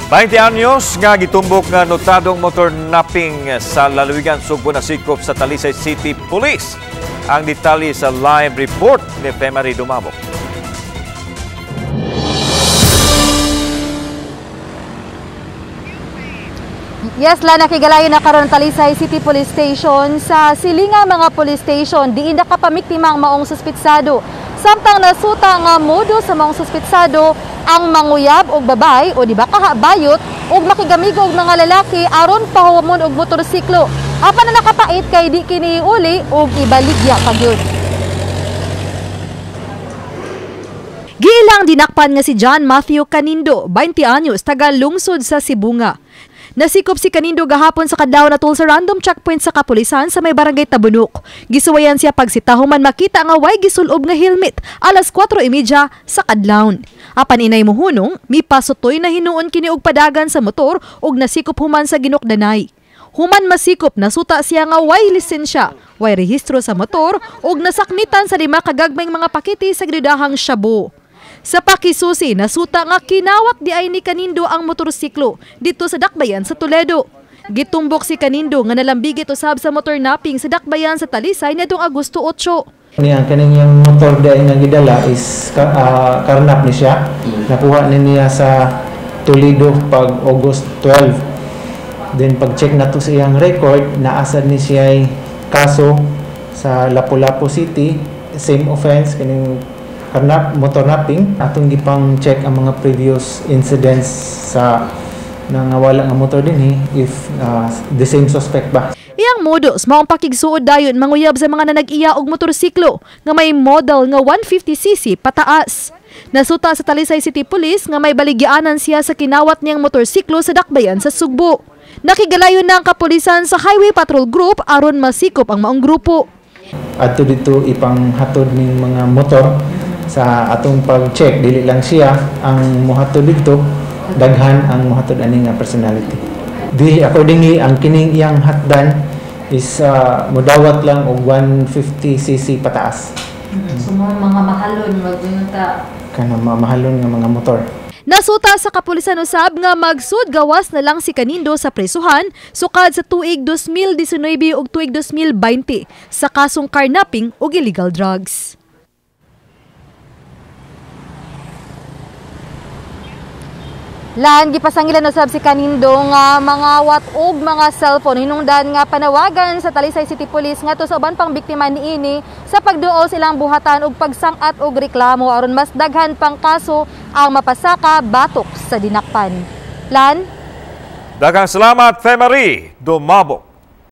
20 anyos nga gitumbok nga notadong motor napping sa lalawigan Sugbo na sikop sa Talisay City Police. Ang detalye sa live report ni Femary Dumabok. Yes, la nakigalayo na karon Talisay City Police Station sa silingang mga police station diin nakapamiktima ang maong suspitsado. Samtang nasuta nga modo sa maong suspitsado ang manguyab og babay o di ba kahabayot og makigamigo og mga lalaki aron pahuwamon og motorsiklo. Apan na nakapait kay di kini uli og ibaligya pagyud. Giilang dinakpan nga si John Matthew Canindo, 20 anyos, taga lungsod sa Sibunga. Nasikop si Canindo gahapon sa kadlaw na sa random checkpoint sa kapulisan sa may barangay Tabunok. Gisuwayan siya pagsitahuman makita nga way gisulob nga helmet alas 4:30 sa kadlawon. Apan inay muhunong, mipasutoy na hinuon kini og padagan sa motor ug nasikop human sa ginukdanay. Human masikop, nasuta siya nga way lisensya, way rehistro sa motor ug nasakmitan sa 5 kagagmayng mga pakete sa gidudahang shabu. Sa pakisusi, nasuta nga kinawat di ay ni Canindo ang motorsiklo dito sa Dakbayan sa Toledo. Gitumbok si Canindo nga nalambigit usab sa motor napping sa Dakbayan sa Talisay nitong Agosto 8. Niya kaning yung motor di ay nga gidala is karnap ni siya. Nakuha ni niya sa Toledo pag August 12. Then pag check na to sa iyang record, naasad ni siya kaso sa Lapu-Lapu City, same offense kaning karnap, motor napping. Atong gipang check ang mga previous incidents sa nangawala nga motor dinhi if the same suspect ba. Iyang modus maong pakigsuod dayon manguyab sa mga nanag-iya og motorsiklo nga may model nga 150cc pataas. Nasuta sa Talisay City Police nga may baligyaanan siya sa kinawat niyang motorsiklo sa Dakbayan sa Sugbo. Nakigalayon na ang kapulisan sa Highway Patrol Group aron masikop ang maong grupo. Adto dito ipanghatod ning mga motor sa atong pag-check, dili lang siya ang mohatod dito, daghan ang mohatod ani nga personality. Di accordingly ang kining iyang hatdan is modawat lang og 150cc pataas. So mga mahalon magyunta kana mahalon nga mga motor. Nasuta sa kapulisan usab nga magsud gawas na lang si Canindo sa presuhan sukad sa tuig 2019 ug tuig 2020 sa kasong carnapping ug illegal drugs. Lan gipasangilan usab si Canindo nga mga wat og mga cellphone hinungdan nga panawagan sa Talisay City Police ngadto sa uban pang biktima niini sa pagduol silang buhatan og pagsang-at og reklamo aron mas daghan pang kaso ang mapasaka batok sa dinakpan. Lan, daghang salamat, Femary Dumabok.